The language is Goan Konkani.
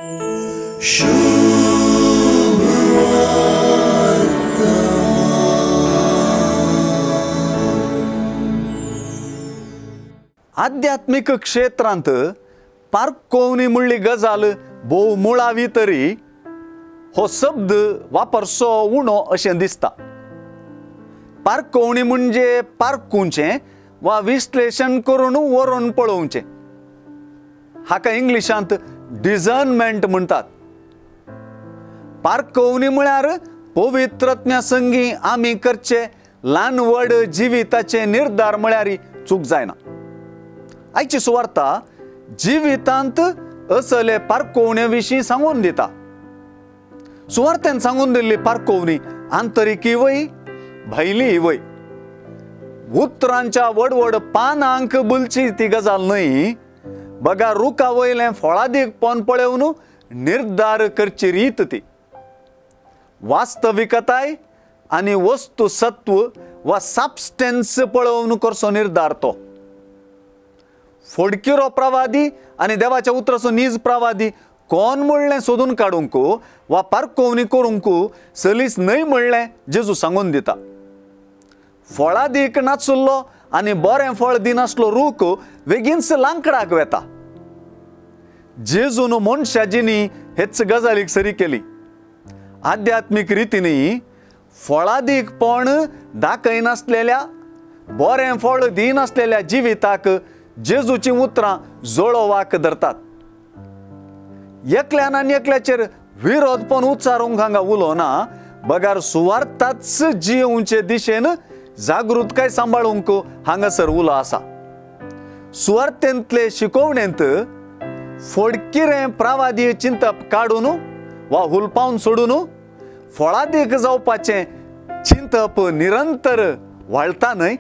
आध्यात्मीक क्षेत्रांत पारकोवणी म्हणली गजाल भोव मुळावी तरी हो शब्द वापरचो उणो अशें दिसता. पारकोवणी म्हणजे पारकुंचें वा विश्लेशण करून व्हरून पळोवचें. हाका इंग्लिशांत डिझर्नमेंट म्हणटात. पारकोवणी म्हळ्यार पवित्रज्ञा संगी आमी करचे ल्हान व्हड जिविताचे निर्धार म्हळ्यार चूक जायना. आयची सुवार्ता जिवितांत असले पारकोवणे विशीं सांगून दिता. सुवार्तेन सांगून दिल्ली पारकोवणी आंतरिकी वय भायली वय. उतरांच्या व्हड व्हड पानांक बुलची ती गजाल न्हय, बगा रुखा वयलें फळादीक पोन पळोवन निर्धार करची रीत ती. वास्तविकताय आनी वस्तू सत्व वा सबस्टन्स पळोवन करचो निर्धार तो. फोडकिरो प्रवादी आनी देवाच्या उतराचो नीज प्रवादी कोण म्हणलें सोदून काडूंक वा पारकोवणी करूंक सलीस न्हय म्हणलें जेजू सांगून दिता. फळादीक नाचुल्लो आनी बरें फळ दिनासलो रूख बेगीनच लांकडाक वेता. जेजून मनशा जिणी हेच गजालीक सरी केली. आध्यात्मीक रितीनी फळादीकपण दाखयनासलेल्या बरें फळ दिनासलेल्या जिविताक जेजूचीं उतरां जळोवाक धरतात. एकल्यान आनी एकल्याचेर विरोधपण उच्चारूंक हांगा उलोवना, बगार सुवार्थाच जियोवचे दिशेन जागृतकाय सांबाळूंक हांगासर उलो आसा. सुवार्थेंतले शिकोवणेंत फोडकिरें प्रावादी चिंतप काडून वा हुलपावन सोडून फळादीक जावपाचें चिंतप निरंतर वाळटा न्हय.